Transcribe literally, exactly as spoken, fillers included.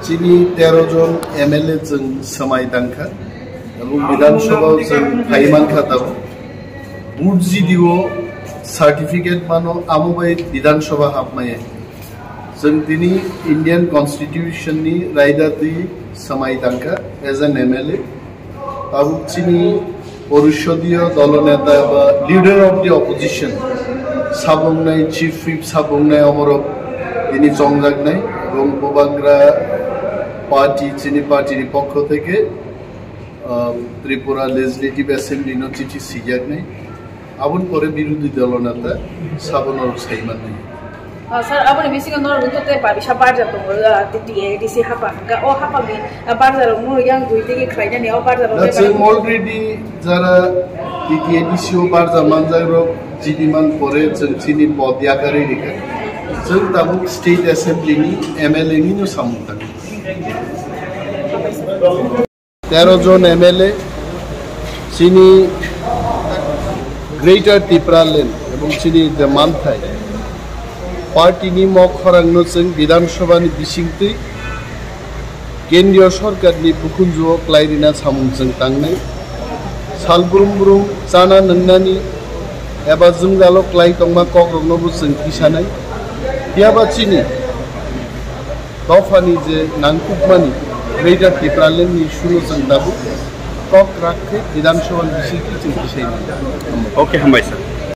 Chini tero jon M L A chwng swmai tangkha, ebong Bidhan Sabha o chwng phai mankha tabuk. Vote G D O certificate mano, amo bai Bidhan Sabha hapmaya. Chwng tini Indian Constitution ni raida twi swmai tangkha as an M L A. Tabuk chini porishodiyo dolo neta ba leader of the opposition sabungnai, chief whip sabungnai omorok tini chongjaknai, ebong bubagra party, chini party ni pokho theke, ah, Tripura Legislative Assembly no chithi sijaknai. Aboni pore birodhi dolo neta sabono sai mannai. Ah, sir, aboni bisingo norok wngkha tei babisa barja tongo, ah, T A D C hapha hwnkha. O hapha ni, ah, barja rok no yang gui tigi khlainani o barja rok. Na chwng already jara T A D C o barja manjak rok jidi man pore chwng chini pod yakarwi rikha. Chwng tabuk State Assembly ni M L A ni no samung tang. Tero jon M L A, chini Greater Tipraland ebong chini je manthai, party ni mok khorang no chwng Bidhan Sabha ni bisingtwi Kendriya Sarkar ni bukhunju o kwlai rina samung chwng tangnai. Sal brum brum chana nwngnani eba jwngjalo kwlai tongma kok rok no bo chwng tisanai. Phiya ba chini dophani je nangkukmani Greater Tipraland ni issue no chwng tabuk kok rak khe Bidhan Sabha ni bisingtwi chwng tisai nai. Okay, hambai sir.